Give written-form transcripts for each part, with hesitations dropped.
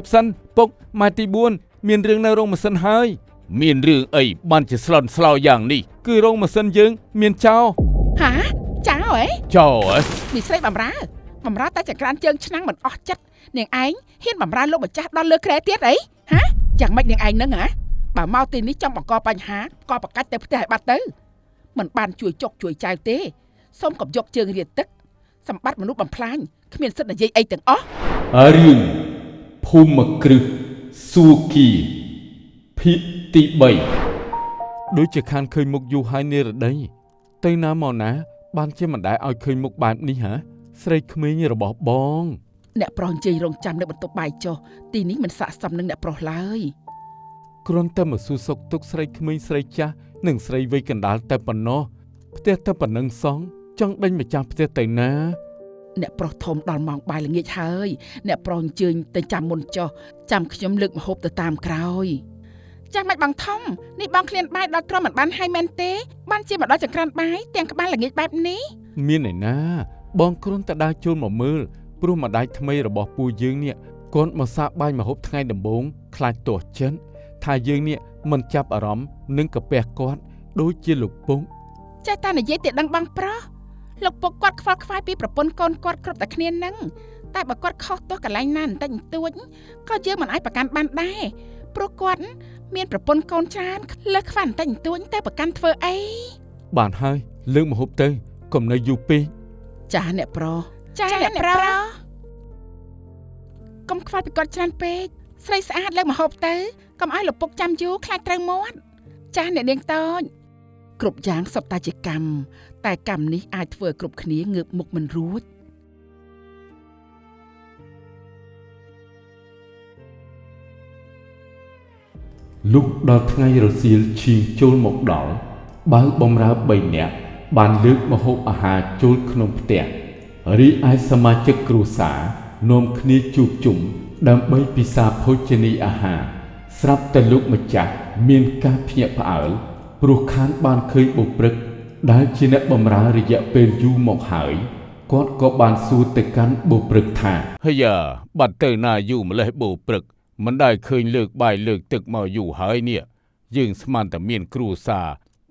ប់សិនពុកម៉ែទី4មានរឿងនៅរោងម៉ាស៊ីនហើយមានរឿងអីបានជាស្លន់ស្លោយ៉ាងនេះគឺរោងម៉ាស៊ីនយើងមានចោរ ហាចោរហ៎ ចោរហ៎ មីស្រីបំរើបំរើតែចង្ក្រានជើងឆ្នាំងមិនអស់ចិត្តនាងឯងហ៊ានបំរើលោកម្ចាស់ដល់លើគ្រែទៀតអីហាយ៉ាងម៉េចនាងឯងនឹងហ៎បើមកទីនេះចង់បង្កបញ្ហាក៏ប្រកាច់ទៅផ្ទះឲ្យបាត់ទៅមិនបានជួយចុកជួយចៅទេសូមកុំយកជើងរាទឹកសម្បត្តិមនុស្សបំផ្លាញគ្មានសិទ្ធិនិយាយអីទាំងអស់ រឿងភូមិគ្រឹះសួគីភាគទី3ដូចជាខានឃើញមុខយូរហើយនិរដីទៅណាមកណាបានជាមិនដែលឲ្យឃើញមុខបែបនេះហ៎ស្រីក្មេងរបស់បង អ្នកប្រុសអញ្ជើញរងចាំនៅបន្ទប់បាយចុះទីនេះមិនស័ក្តិសមនឹងអ្នកប្រុសឡើយ គ្រាន់តែមកសួរសុខទុក្ខស្រីក្មេងស្រីចាស់និងស្រីវ័យកណ្ដាលតែប៉ុណ្ណោះផ្ទះតែប៉ុណ្ណឹងសងចង់ដេញម្ចាស់ផ្ទះទៅណា អ្នកប្រុសធំដល់ម៉ោងបាយល្ងាចហើយអ្នកប្រុសអញ្ជើញទៅចាំមុនចុះចាំខ្ញុំលើកម្ហូបទៅតាមក្រោយចាំមិនបងធំនេះបងឃ្លានបាយដល់ទ្រាំមិនបានហើយមែនទេបានជាមកដល់ចង្ក្រានបាយទាំងក្បាលល្ងាចបែបនេះ មានឯណាបងគ្រាន់តែដើរចូលមកមើលព្រោះម្ដាយថ្មីរបស់ពូយើងនេះគាត់មកសាកបាយម្ហូបថ្ងៃដំបូងខ្លាចទាស់ចិត្តថាយើងនេះមិនចាប់អារម្មណ៍នឹងកាពះគាត់ដូចជាលោកពុក ចេះតែនិយាយតែដឹងបងប្រុសលោកពុកគាត់ខ្វល់ខ្វាយពីប្រពន្ធកូនគាត់គ្រប់តែគ្នានឹងតែបើគាត់ខុសទោះកន្លែងណាបន្តិចបន្តួចក៏យើងមិនអាចប្រកាន់បានដែរព្រោះគាត់មានប្រពន្ធកូនច្រើនលើសខ្វះបន្តិចបន្តួចតែប្រកាន់ធ្វើអី បានហើយលើកម្ហូបទៅកុំនៅយូរពេក ចាស់អ្នកប្រុសចាស់អ្នកប្រុសកុំខ្វល់ពីគាត់ច្រើនពេកស្រីស្អាតលើកម្ហូបទៅកុំឲ្យលោកពុកចាំយូរខ្លាចត្រូវមាត់ចាស់អ្នកនាងតូចគ្រប់យ៉ាងសុទ្ធតែជាកម្មតែកម្មនេះអាចធ្វើឲ្យគ្រប់គ្នាងើបមុខមិនរួច លុះដល់ថ្ងៃរសៀលឈៀងចូលមកដល់បើបំរើ3នាក់បានលើកម្ហូបអាហារចូលក្នុងផ្ទះរីឯសមាជិកគ្រួសារនាំគ្នាជួបជុំដើម្បីពិសាភោជនីយអាហារស្រាប់តែលោកម្ចាស់មានការភ្ញាក់ផ្អើលព្រោះខានបានឃើញបុព្រឹកដែលជាអ្នកបម្រើរយៈពេលយូរមកហើយគាត់ក៏បានសួរទៅកាន់បុព្រឹកថាហេយ៉ាបាត់ទៅណាយូរម្លេះបុព្រឹកមិនដែលឃើញលើកបាយលើកទឹកមកយូរហើយនេះយើងស្មានតែមានគ្រួសារ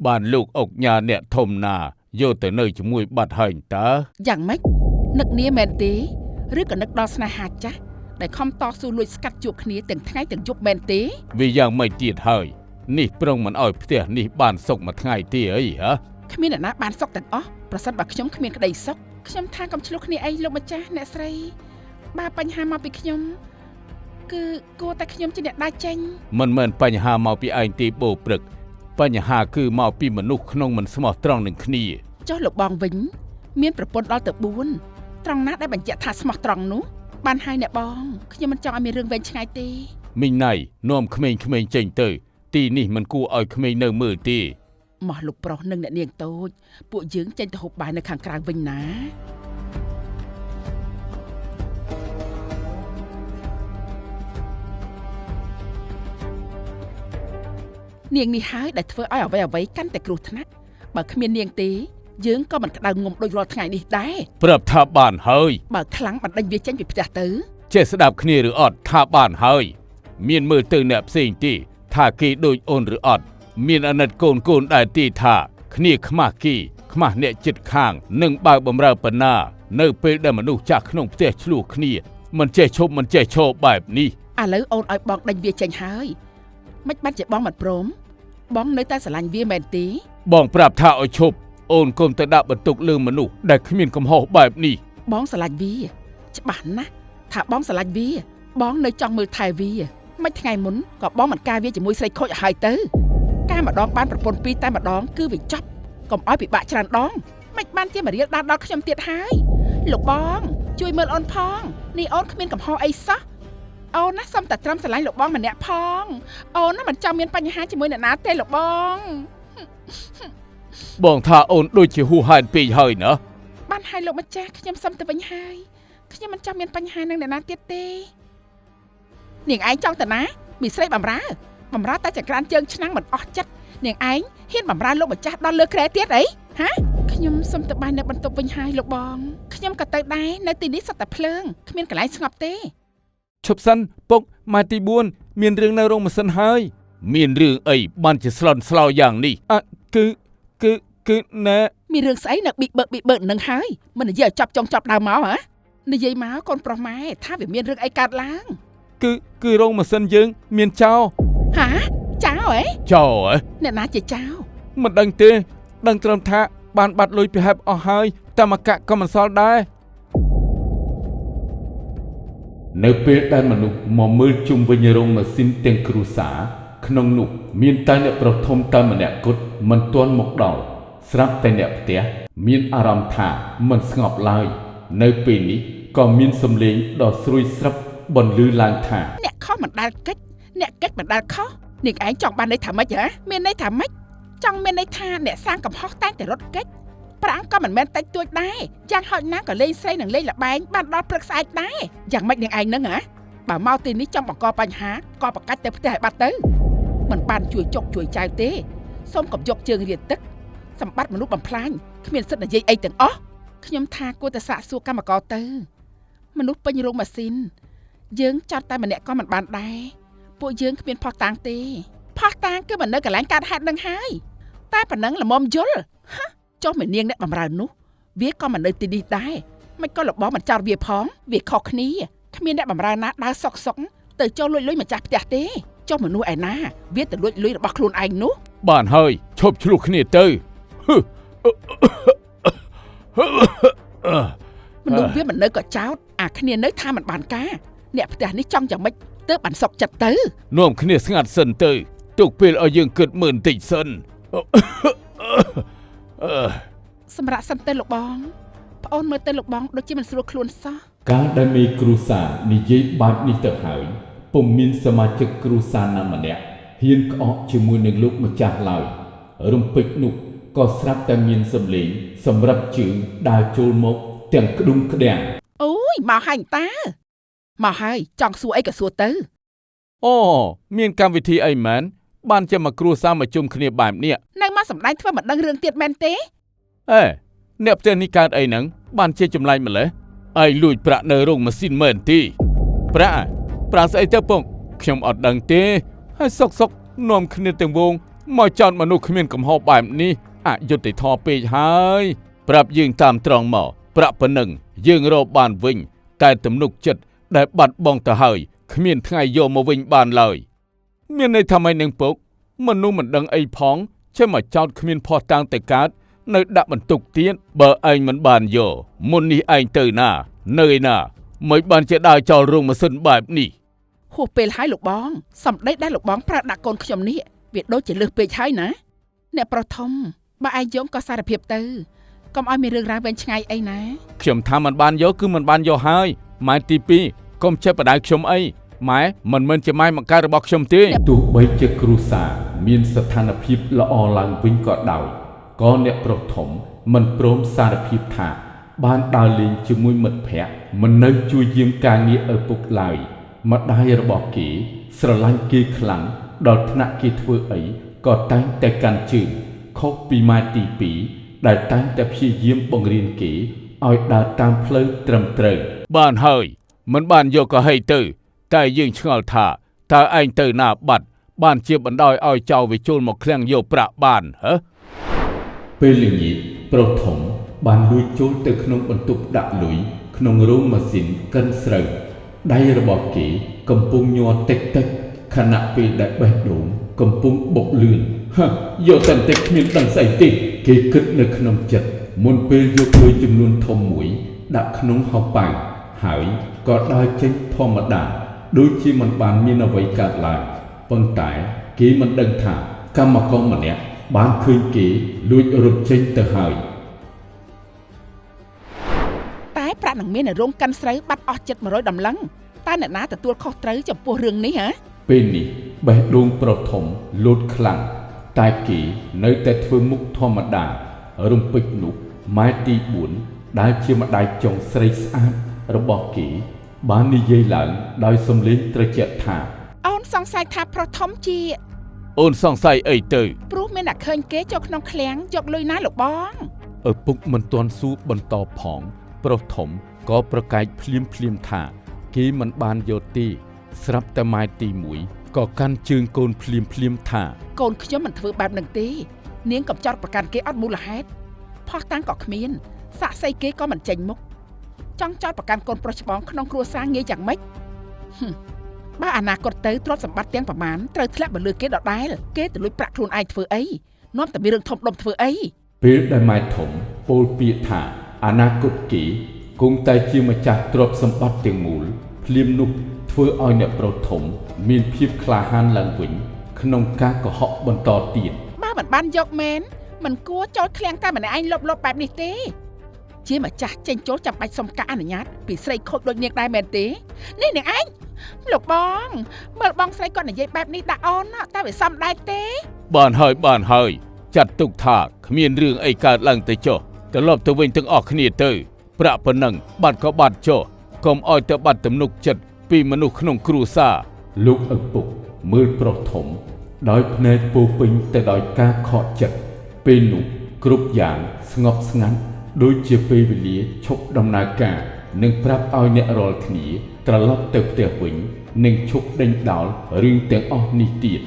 បានលោកអុកញ៉ាអ្នកធំណាយកទៅនៅជាមួយបាត់ហើយតើ យ៉ាងម៉េចនឹកនាមែនទេឬក៏នឹកដល់ស្នេហាចាស់ដែលខំតស៊ូលួចស្កាត់ជួបគ្នាទាំងថ្ងៃទាំងយប់មែនទេ វាយ៉ាងម៉េចទៀតហើយនេះប្រុងមិនអោយផ្ទះនេះបានសុខមួយថ្ងៃទេអីហ៎ គ្មានអ្នកណាបានសុខទាំងអស់ប្រសិនបើខ្ញុំគ្មានក្តីសុខខ្ញុំថាកុំឆ្លោះគ្នាអីលោកម្ចាស់អ្នកស្រីបើបញ្ហាមកពីខ្ញុំគឺគួរតែខ្ញុំជាអ្នកដើរចេញ មិនមែនបញ្ហាមកពីឯងទេបោព្រឹកបញ្ហាគឺមកពីមនុស្សក្នុងមិនស្មោះត្រង់នឹងគ្នា ចុះលោកបងវិញមានប្រពន្ធដល់ទៅ4ត្រង់ណាដែលបញ្ជាក់ថាស្មោះត្រង់នោះបានហើយអ្នកបងខ្ញុំមិនចង់ឲ្យមានរឿងវែងឆ្ងាយទេ មីងណៃនាំក្មេងៗចេញទៅទីនេះមិនគួរឲ្យក្មេងនៅមើលទេ មកលោកប្រុសនិងអ្នកនាងតូចពួកយើងចេញទៅហូបបាយនៅខាងក្រៅវិញណានាងនេះហើយដែលធ្វើឲ្យអ្វីៗកាន់តែគ្រោះថ្នាក់បើគ្មាននាងទេយើងក៏មិនក្តៅងំដូចរាល់ថ្ងៃនេះដែរ ប្រាប់ថាបានហើយ បើខ្លាំងបណ្ដេញវាចេញពីផ្ទះទៅ ចេះស្ដាប់គ្នាឬអត់ថាបានហើយមានមើលទៅអ្នកផ្សេងទេថាគេដូចអូនឬអត់មានអាណិតកូនៗដែរទេថាគ្នាខ្មាស់គេខ្មាស់អ្នកចិត្តខាងនិងបើកបំរើបណ្ណានៅពេលដែលមនុស្សចាស់ក្នុងផ្ទះឆ្លោះគ្នាមិនចេះឈប់មិនចេះឈរបែបនេះ ឥឡូវអូនឲ្យបងដេញវាចេញហើយមិនបានជាបងមិនព្រមបងនៅតែស្រឡាញ់វាមែនទេ បងប្រាប់ថាឲ្យឈប់អូនកុំទៅដាក់បន្ទុកលើមនុស្សដែលគ្មានកំហុសបែបនេះ បងស្រឡាញ់វាច្បាស់ណាស់ថាបងស្រឡាញ់វាបងនៅចង់មើលថែវាមិនថ្ងៃមុនក៏បងមិនការវាជាមួយស្រីខូចឲ្យហើយទៅការម្ដងបានប្រពន្ធពីរតែម្ដងគឺវាចប់កុំឲ្យពិបាកច្រើនដងមិនបានជាមរៀលដាល់ដល់ខ្ញុំទៀតហើយលោកបងជួយមើលអូនផងនេះអូនគ្មានកំហុសអីសោះអូនណាសុំតែត្រឹមស្រឡាញ់លោកបងម្នាក់ផងអូនណាមិនចង់មានបញ្ហាជាមួយអ្នកណាទេលោកបង បងថាអូនដូចជាហួសហេតុពេកហើយណា បានហើយលោកម្ចាស់ខ្ញុំសុំទៅវិញហើយខ្ញុំមិនចង់មានបញ្ហានឹងអ្នកណាទៀតទេនាងឯងចង់ទៅណាមីស្រីបំរើបំរើតែចង្ក្រានជើងឆ្នាំងមិនអស់ចិត្តនាងឯងហ៊ានបំរើលោកម្ចាស់ដល់លើគ្រែទៀតអីហាខ្ញុំសុំទៅបាយនៅបន្ទប់វិញហើយលោកបងខ្ញុំក៏ទៅដែរនៅទីនេះសុទ្ធតែភ្លើងគ្មានកន្លែងស្ងប់ទេ ឈប់សិនពុកម៉ែទី4មានរឿងនៅរោងម៉ាស៊ីនហើយ មានរឿងអីបានជាស្លន់ស្លោយ៉ាងនេះអ่ะគឺគឺគឺណែ មានរឿងស្អីនៅប៊ីកបើកប៊ីកបើកនឹងហើយមិននិយាយឲ្យចប់ចុងចប់ដើមមកហ៎និយាយមកកូនប្រុសម៉ែថាវាមានរឿងអីកើតឡើង គឺគឺរោងម៉ាស៊ីនយើង មានចោរ ហាចោរហ៎ ចោរហ៎ អ្នកណាជាចោរ មិនដឹងទេ ដឹងត្រឹមថាបានបាត់លុយពីហេបអស់ហើយតែមកកាក់ក៏មិនសល់ដែរនៅពេលដែលមនុស្សមកមើលជុំវិញរោងម៉ាស៊ីនទាំងគ្រួសារក្នុងនោះមានតែអ្នកប្រុសធំតែម្នាក់គត់មិនទាន់មកដល់ស្រាប់តែអ្នកផ្ទះមានអារម្មណ៍ថាមិនស្ងប់ឡើយនៅពេលនេះក៏មានសំឡេងដ៏ស្រួយស្រឹបបន្លឺឡើងថា អ្នកខុសមិនដែលកិច្ចអ្នកកិច្ចមិនដែលខុសនាងឯងចង់បានន័យថាម៉េចហ៎មានន័យថាម៉េចចង់មានន័យថាអ្នកសាងកំហុសតែងតែរត់កិច្ចប្រាំងក៏មិនមែនតិចតួចដែរយ៉ាងហោចណាស់ក៏លេងស្រីនិងលេងល្បែងបានដល់ព្រឹកស្អែកដែរយ៉ាងម៉េចនាងឯងហ្នឹងហ៎បើមកទីនេះចង់បង្កបញ្ហាក៏ប្រកាច់ទៅផ្ទះឲ្យបាត់ទៅមិនបានជួយចុកជួយចៅទេសូមកុំយកជើងរាទឹកសម្បត្តិមនុស្សបំផ្លាញគ្មានសិទ្ធិនិយាយអីទាំងអស់ខ្ញុំថាគួរតែសាកសួរកម្មករទៅមនុស្សពេញរោងម៉ាស៊ីនយើងចត់តែម្នាក់ក៏មិនបានដែរពួកយើងគ្មានផុសតាងទេផុសតាងគឺមិននៅកន្លែងកើតហេតុនឹងហើយតែប៉ុណ្ណឹងល្មមយល់ហ៎ចុះមេនាងអ្នកបំរើនោះវាក៏មិននៅទីនេះដែរមិនក៏លបងមិនចោតវាផងវាខុសគ្នាគ្មានអ្នកបំរើណាដើរសុកសុកទៅចូលលួចលុយម្ចាស់ផ្ទះទេចុះមនុស្សឯណាវាទៅលួចលុយរបស់ខ្លួនឯងនោះ បានហើយឈប់ឆ្លោះគ្នាទៅហឺ មនុស្សវាមិននៅក៏ចោតអាគ្នានៅថាមិនបានការអ្នកផ្ទះនេះចង់យ៉ាងម៉េចទើបបានសុកចិត្តទៅ នាំគ្នាស្ងាត់សិនទៅទុកពេលឲ្យយើងគិតមើលបន្តិចសិនអឺ សម្រាប់សិនទៅលោកបងប្អូនមើលទៅលោកបងដូចជាមិនស្រួលខ្លួនសោះ កាលដែលមេគ្រួសារនិយាយបែបនេះទៅហើយពុំមានសមាជិកគ្រួសារណាម្នាក់ហ៊ានក្អកជាមួយនឹងលោកម្ចាស់ឡើយរំពេចនោះក៏ស្រាប់តែមានសំឡេងសម្រាប់ជើងដើរចូលមកទាំងក្ដុំក្ដាំង អូយមកហើយតាមកហើយចង់សួរអីក៏សួរទៅ អូមានកម្មវិធីអីមែនបានជាមកគ្រួសារមកជុំគ្នាបែបនេះ នៅមកសម្ដែងធ្វើមិនដឹងរឿងទៀតមែនទេ អេអ្នកផ្ទះនេះកើតអីហ្នឹងបានជាចម្លែកម្លេះឯងលួចប្រាក់នៅរោងម៉ាស៊ីនមែនទេប្រាក់ប្រាក់ស្អីទៅពងខ្ញុំអត់ដឹងទេហើយសុកសុកនាំគ្នាទាំងវងមកចោទមនុស្សគ្មានកំហុសបែបនេះអយុត្តិធម៌ពេកហើយប្រាប់យើងតាមត្រង់មកប្រាក់ប៉ុណ្ណឹងយើងរកបានវិញតែទំនុកចិត្តដែលបាត់បង់ទៅហើយគ្មានថ្ងៃយកមកវិញបានឡើយមានន័យថាម៉េចនឹងពុកមនុស្សមិនដឹងអីផងចេះមកចោទគ្មានភស្តុតាងទៅកើតនៅដាក់បន្ទុកទៀតបើឯងមិនបានយកមុននេះឯងទៅណានៅឯណាមិនបានជាដើរចោលរោងម៉ាស៊ីនបែបនេះ ហួសពេលហើយលោកបងសម្ដីដែលលោកបងប្រើដាក់កូនខ្ញុំនេះវាដូចជាលើសពេកហើយណាអ្នកប្រុសធំបើឯងយងក៏សារភាពទៅកុំឲ្យមានរឿងរ៉ាវវែងឆ្ងាយអីណា ខ្ញុំថាមិនបានយកគឺមិនបានយកហើយម៉ែទី2កុំចេះបដៅខ្ញុំអីម៉ែមិនមែនជាម៉ែបង្កើតរបស់ខ្ញុំទេទោះបីជាគ្រួសារមានស្ថានភាពល្អឡើងវិញក៏ដោយក៏អ្នកប្រុសធំមិនព្រមសារភាពថាបានដើរលេងជាមួយមិត្តភ័ក្តិមិននៅជួយយាមការងារឪពុកឡើយម្ដាយរបស់គេស្រឡាញ់គេខ្លាំងដល់ថ្នាក់គេធ្វើអីក៏តែងតែកាន់ជើងខុសពីម៉ែទី2ដែលតែងតែព្យាយាមបង្រៀនគេឲ្យដើរតាមផ្លូវត្រឹមត្រូវបានហើយមិនបានយកក៏ហីទៅតែយើងឆ្ងល់ថាតើឯងទៅណាបាត់បានជាបណ្ដោយឲ្យចៅវាចូលមកឃ្លាំងយកប្រាក់បានហ៎ពេលល្ងាចប្រុសធំបានលួចចូលទៅក្នុងបន្ទប់ដាក់លុយក្នុងរោងម៉ាស៊ីនកិនស្រូវដៃរបស់គេកំពុងញ័រតិចតិចខណៈពេលដែលបេះដូងកំពុងបុកលឿនហឺយកតែបន្តិចគ្មានដឹងស្អីទេគេគិតនៅក្នុងចិត្តមុនពេលយកលុយចំនួនធំមួយដាក់ក្នុងហោប៉ៅហើយក៏ដើរចេញធម្មតាដូចជាមិនបានមានអ្វីកើតឡើងប៉ុន្តែគេមិនដឹងថាកម្មករម្នាក់បានឃើញគេលួចរត់ចេញទៅហើយ តែប្រាក់នឹងមាននៅរោងកិនស្រូវបាត់អស់ចិត្ត100តម្លឹងតើអ្នកណាទទួលខុសត្រូវចំពោះរឿងនេះហ៎ ពេលនេះបេះដូងប្រុសធំលោតខ្លាំងតែគេនៅតែធ្វើមុខធម្មតារំពេចនោះម៉ែទី4ដែលជាម្ដាយចុងស្រីស្អាតរបស់គេបាននិយាយឡើងដោយសំឡេងត្រជាក់ថា អូនសង្ស័យថាប្រុសធំជា អូនសង្ស័យអីទៅ ព្រោះមានអ្នកឃើញគេចូលក្នុងឃ្លាំងយកលុយណាលោកបង ឪពុកមិនទាន់សួរបន្តផងប្រុសធំក៏ប្រកែកភ្លាមភ្លាមថា គេមិនបានយកទេស្រាប់តែម៉ែទី1ក៏កាន់ជើងកូនភ្លាមភ្លាមថា កូនខ្ញុំមិនធ្វើបែបនឹងទេនាងកំចោតប្រកាន់គេអត់មូលហេតុផោះតាំងក៏គ្មានសាក់សីគេក៏មិនចេញមុខចង់ចោតប្រកាន់កូនប្រុសច្បងក្នុងគ្រួសារងាយយ៉ាងម៉េចហឹមបើអនាគតទៅទ្រព្យសម្បត្តិទាំងប្រមាណត្រូវធ្លាក់មកលើគេដដែលគេទៅលួចប្រាក់ខ្លួនឯងធ្វើអីនាំតែមានរឿងធំដុំធ្វើអី ពេលដែលម៉ែធំពោលពាក្យថាអនាគតគេគង់តែជាម្ចាស់ទ្រព្យសម្បត្តិទាំងមូលភ្លាមនោះធ្វើឲ្យអ្នកប្រុសធំមានភាពក្លាហានឡើងវិញក្នុងការកុហកបន្តទៀត បើមិនបានយកមែនមិនគួរចូលឃ្លាំងតែម្នាក់ឯងលបលបបែបនេះទេជាម្ចាស់ចេញចូលចាំបាច់សុំការអនុញ្ញាតពីស្រីខូចដូចនាងដែរមែនទេនេះនាងឯងលោកបងមើលបងស្រីគាត់និយាយបែបនេះដាក់អូនណាតែវាសមដែរទេ បានហើយបានហើយចាត់ទុកថាគ្មានរឿងអីកើតឡើងទៅចុះត្រឡប់ទៅវិញទាំងអស់គ្នាទៅប្រាក់ប៉ុណ្ណឹងបាត់ក៏បាត់ចុះកុំឲ្យទៅបាត់ទំនុកចិត្តពីមនុស្សក្នុងគ្រួសារលោកឪពុកមើលប្រុសធំដោយភ្នែកពោរពេញទៅដោយការខកចិត្តពេលនោះគ្រប់យ៉ាងស្ងប់ស្ងាត់ដូចជាពេលវេលាឈប់ដំណើរការនិងប្រាប់ឲ្យអ្នករាល់គ្នាត្រឡប់ទៅផ្ទះវិញនិងឈប់ដេញដោលរឿងទាំងអស់នេះទៀត។